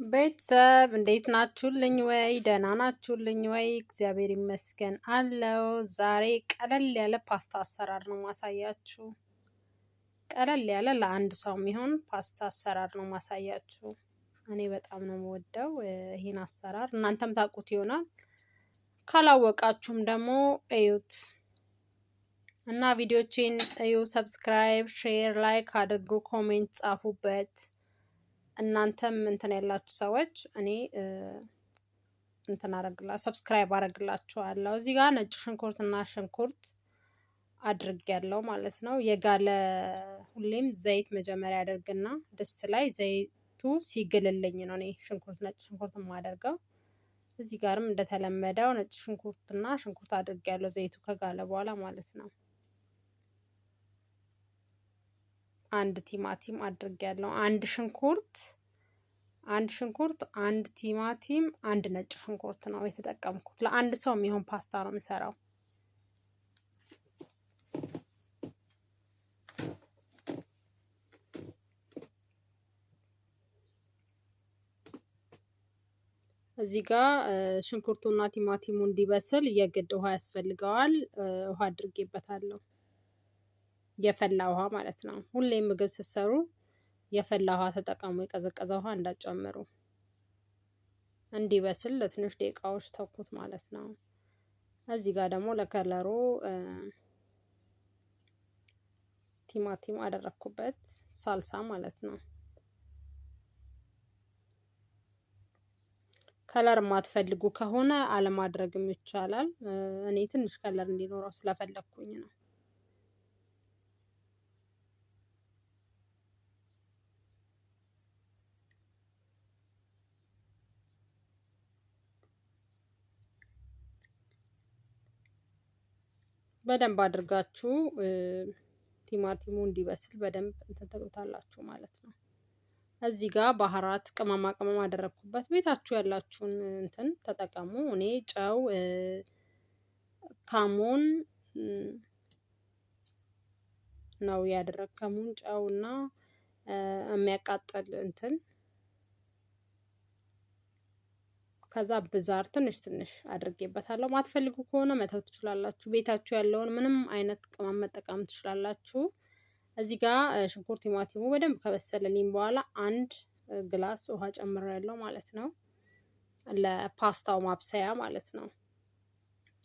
ቤተሰብ እንዴት ናችሁልኝ? ወይ ደህና ናችሁልኝ ወይ? እግዚአብሔር ይመስገን አለው። ዛሬ ቀለል ያለ ፓስታ አሰራር ነው ማሳያችሁ። ቀለል ያለ ለአንድ ሰው የሚሆን ፓስታ አሰራር ነው ማሳያችሁ። እኔ በጣም ነው የምወደው ይህን አሰራር፣ እናንተም ታውቁት ይሆናል። ካላወቃችሁም ደግሞ እዩት እና ቪዲዮቼን እዩ። Subscribe፣ share፣ like አድርጉ፣ comment ጻፉበት። እናንተም እንትን ያላችሁ ሰዎች እኔ እንትን አረግላ subscribe አረግላችኋለሁ። እዚህ ጋር ነጭ ሽንኩርትና ሽንኩርት አድርጌያለሁ ማለት ነው። የጋለ ሁሌም ዘይት መጀመሪያ አደርግና ድስት ላይ ዘይቱ ሲግልልኝ ነው እኔ ሽንኩርት ነጭ ሽንኩርት የማደርገው። እዚህ ጋርም እንደተለመደው ነጭ ሽንኩርትና ሽንኩርት አድርጌያለሁ ዘይቱ ከጋለ በኋላ ማለት ነው። አንድ ቲማቲም አድርጌያለሁ። አንድ ሽንኩርት፣ አንድ ቲማቲም፣ አንድ ነጭ ሽንኩርት ነው የተጠቀምኩት። ለአንድ ሰው የሚሆን ፓስታ ነው የምሰራው። እዚህ ጋር ሽንኩርቱና ቲማቲሙ እንዲበስል የግድ ውሃ ያስፈልገዋል። ውሃ አድርጌበታለሁ። የፈላ ውሃ ማለት ነው። ሁሌም ምግብ ስትሰሩ የፈላ ውሃ ተጠቀሙ። የቀዘቀዘ ውሃ እንዳትጨምሩ። እንዲበስል ለትንሽ ደቂቃዎች ተኩት ማለት ነው። እዚህ ጋር ደግሞ ለከለሩ ቲማቲም አደረኩበት፣ ሳልሳ ማለት ነው። Color የማትፈልጉ ከሆነ አለማድረግም ይቻላል። እኔ ትንሽ color እንዲኖረው ስለፈለግኩኝ ነው። በደንብ አድርጋችሁ ቲማቲሙ እንዲበስል በደንብ እንትን ትሉታላችሁ ማለት ነው። እዚህ ጋር بهارات ቅመማ ቅመም አደረግኩበት። ቤታችሁ ያላችሁን እንትን ተጠቀሙ። እኔ ጨው፣ ካሙን ነው ያደረግ ከሙን፣ ጨው እና የሚያቃጥል እንትን ከዛ ብዛር ትንሽ ትንሽ አድርጌበታለሁ። ማትፈልጉ ከሆነ መተው ትችላላችሁ። ቤታችሁ ያለውን ምንም አይነት ቅመም መጠቀም ትችላላችሁ። እዚህ ጋር ሽንኩርት ቲማቲሙ በደንብ ከበሰለልኝ በኋላ አንድ glass ውሃ ጨምሬያለሁ ማለት ነው። ለፓስታው ማብሰያ ማለት ነው።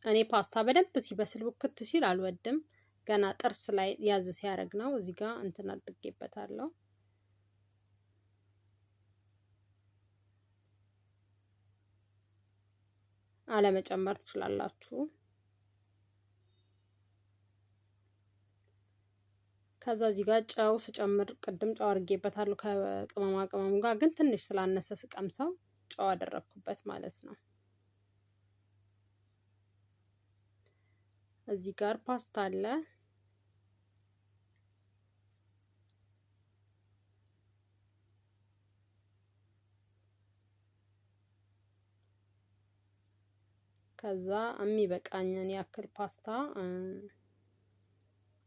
እኔ ፓስታ በደንብ ሲበስል ቡክት ሲል አልወድም። ገና ጥርስ ላይ ያዝ ሲያደርግ ነው። እዚህ ጋር እንትን አድርጌበታለሁ። አለመጨመር ትችላላችሁ። ከዛ እዚህ ጋር ጨው ስጨምር ቅድም ጨው አድርጌበታለሁ ከቅመማ ቅመሙ ጋር፣ ግን ትንሽ ስላነሰ ስቀምሰው ጨው አደረግኩበት ማለት ነው። እዚህ ጋር ፓስታ አለ። ከዛ የሚበቃኝን ያክል ፓስታ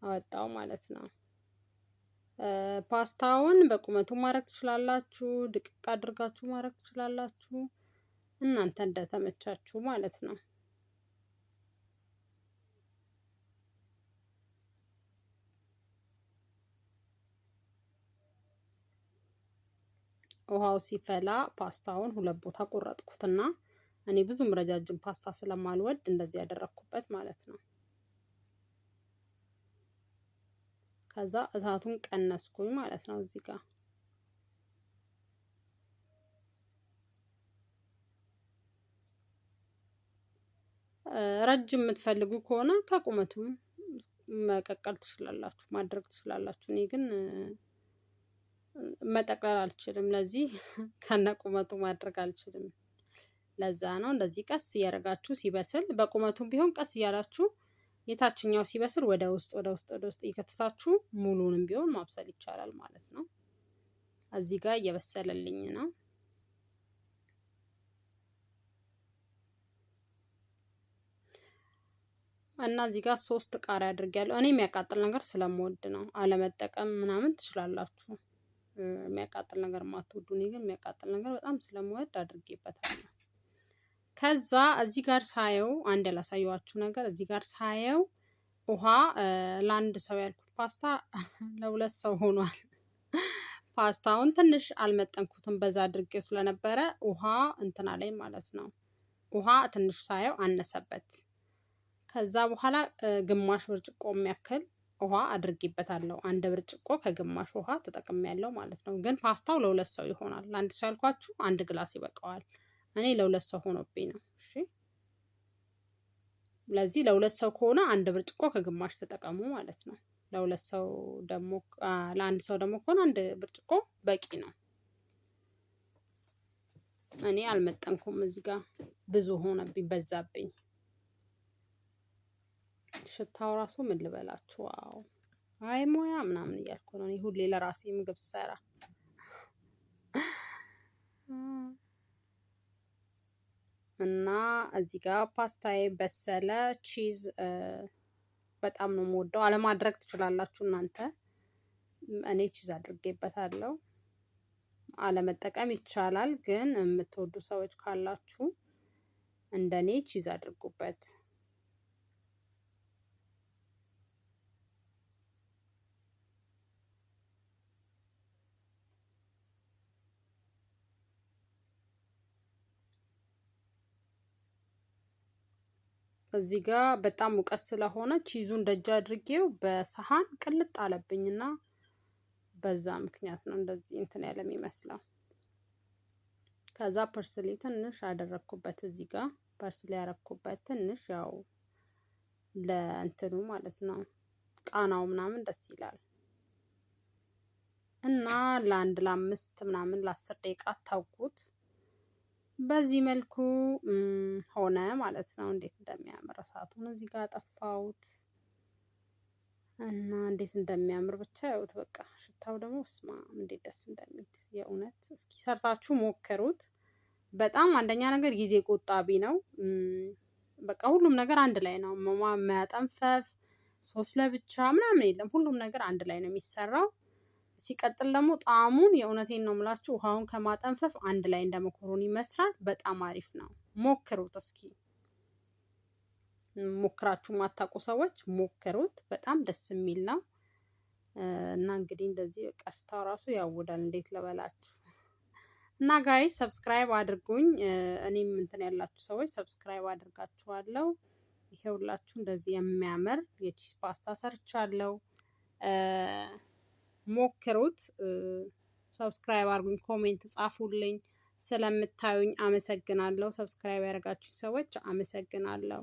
አወጣው ማለት ነው። ፓስታውን በቁመቱ ማድረግ ትችላላችሁ፣ ድቅቅ አድርጋችሁ ማድረግ ትችላላችሁ። እናንተ እንደተመቻችሁ ማለት ነው። ውሃው ሲፈላ ፓስታውን ሁለት ቦታ ቆረጥኩትና እኔ ብዙም ረጃጅም ፓስታ ስለማልወድ እንደዚህ ያደረኩበት ማለት ነው። ከዛ እሳቱን ቀነስኩኝ ማለት ነው። እዚህ ጋር ረጅም የምትፈልጉ ከሆነ ከቁመቱም መቀቀል ትችላላችሁ፣ ማድረግ ትችላላችሁ። እኔ ግን መጠቅለል አልችልም። ለዚህ ከነ ቁመቱ ማድረግ አልችልም። ለዛ ነው እንደዚህ ቀስ እያደረጋችሁ ሲበስል በቁመቱም ቢሆን ቀስ እያላችሁ የታችኛው ሲበስል ወደ ውስጥ ወደ ውስጥ ወደ ውስጥ እየከተታችሁ ሙሉንም ቢሆን ማብሰል ይቻላል ማለት ነው። እዚህ ጋር እየበሰለልኝ ነው። እና እዚህ ጋር 3 ቃሪያ አድርጌያለሁ። እኔ የሚያቃጥል ነገር ስለምወድ ነው። አለመጠቀም ምናምን ትችላላችሁ። የሚያቃጥል ነገር ማትወዱ፣ እኔ ግን የሚያቃጥል ነገር በጣም ስለምወድ አድርጌበታለሁ። ከዛ እዚህ ጋር ሳየው አንድ ያላሳየኋችሁ ነገር እዚህ ጋር ሳየው ውሃ ለአንድ ሰው ያልኩት ፓስታ ለሁለት ሰው ሆኗል። ፓስታውን ትንሽ አልመጠንኩትም፣ በዛ አድርጌው ስለነበረ ውሃ እንትና ላይ ማለት ነው። ውሃ ትንሽ ሳየው አነሰበት። ከዛ በኋላ ግማሽ ብርጭቆ የሚያክል ውሃ አድርጌበታለሁ። አንድ ብርጭቆ ከግማሽ ውሃ ተጠቅሜያለሁ ማለት ነው። ግን ፓስታው ለሁለት ሰው ይሆናል። ለአንድ ሰው ያልኳችሁ አንድ ግላስ ይበቃዋል። እኔ ለሁለት ሰው ሆኖብኝ ነው። እሺ ለዚህ ለሁለት ሰው ከሆነ አንድ ብርጭቆ ከግማሽ ተጠቀሙ ማለት ነው። ለሁለት ሰው ደግሞ ለአንድ ሰው ደግሞ ከሆነ አንድ ብርጭቆ በቂ ነው። እኔ አልመጠንኩም፣ እዚህ ጋር ብዙ ሆነብኝ፣ በዛብኝ። ሽታው ራሱ ምን ልበላችሁ፣ wow አይ ሙያ ምናምን እያልኩ ነው እኔ ሁሌ ለራሴ ምግብ ስሰራ። እና እዚህ ጋር ፓስታዬ በሰለ። Cheese በጣም ነው የምወደው። አለማድረግ ትችላላችሁ እናንተ። እኔ cheese አድርጌበታለሁ። አለመጠቀም ይቻላል፣ ግን የምትወዱ ሰዎች ካላችሁ እንደኔ cheese አድርጉበት። እዚህ ጋር በጣም ሙቀት ስለሆነ cheese ኡን ደጅ አድርጌው በሰሃን ቅልጥ አለብኝና በዛ ምክንያት ነው እንደዚህ እንትን ያለ የሚመስለው። ከዛ parsley ትንሽ አደረግኩበት። እዚህ ጋር parsley ያረኩበት ትንሽ ያው ለእንትኑ ማለት ነው ቃናው ምናምን ደስ ይላል። እና ለአንድ ለአምስት ምናምን ለ10 ደቂቃ ታውቁት። በዚህ መልኩ ሆነ ማለት ነው። እንዴት እንደሚያምር፣ እሳቱን እዚህ ጋር ጠፋሁት እና እንዴት እንደሚያምር ብቻ ያውት። በቃ ሽታው ደግሞ ስማ እንዴት ደስ እንደሚል የእውነት። እስኪ ሰርታችሁ ሞክሩት። በጣም አንደኛ ነገር ጊዜ ቆጣቢ ነው። በቃ ሁሉም ነገር አንድ ላይ ነው። መጠንፈፍ፣ ሶስ ለብቻ ምናምን የለም። ሁሉም ነገር አንድ ላይ ነው የሚሰራው። ሲቀጥል ደግሞ ጣዕሙን የእውነቴን ነው የምላችሁ፣ ውሃውን ከማጠንፈፍ አንድ ላይ እንደ መኮሮኒ መስራት በጣም አሪፍ ነው። ሞክሩት እስኪ፣ ሞክራችሁ ማታውቁ ሰዎች ሞክሩት። በጣም ደስ የሚል ነው። እና እንግዲህ እንደዚህ በቃ ሽታው ራሱ ያውዳል። እንዴት ልበላችሁ። እና guys subscribe አድርጉኝ። እኔም እንትን ያላችሁ ሰዎች subscribe አድርጋችኋለሁ። ይሄውላችሁ እንደዚህ የሚያምር የ cheese ፓስታ ሰርቻለሁ። ሞክሩት። Subscribe አድርጉኝ፣ comment ጻፉልኝ። ስለምታዩኝ አመሰግናለሁ። Subscribe ያደረጋችሁ ሰዎች አመሰግናለሁ።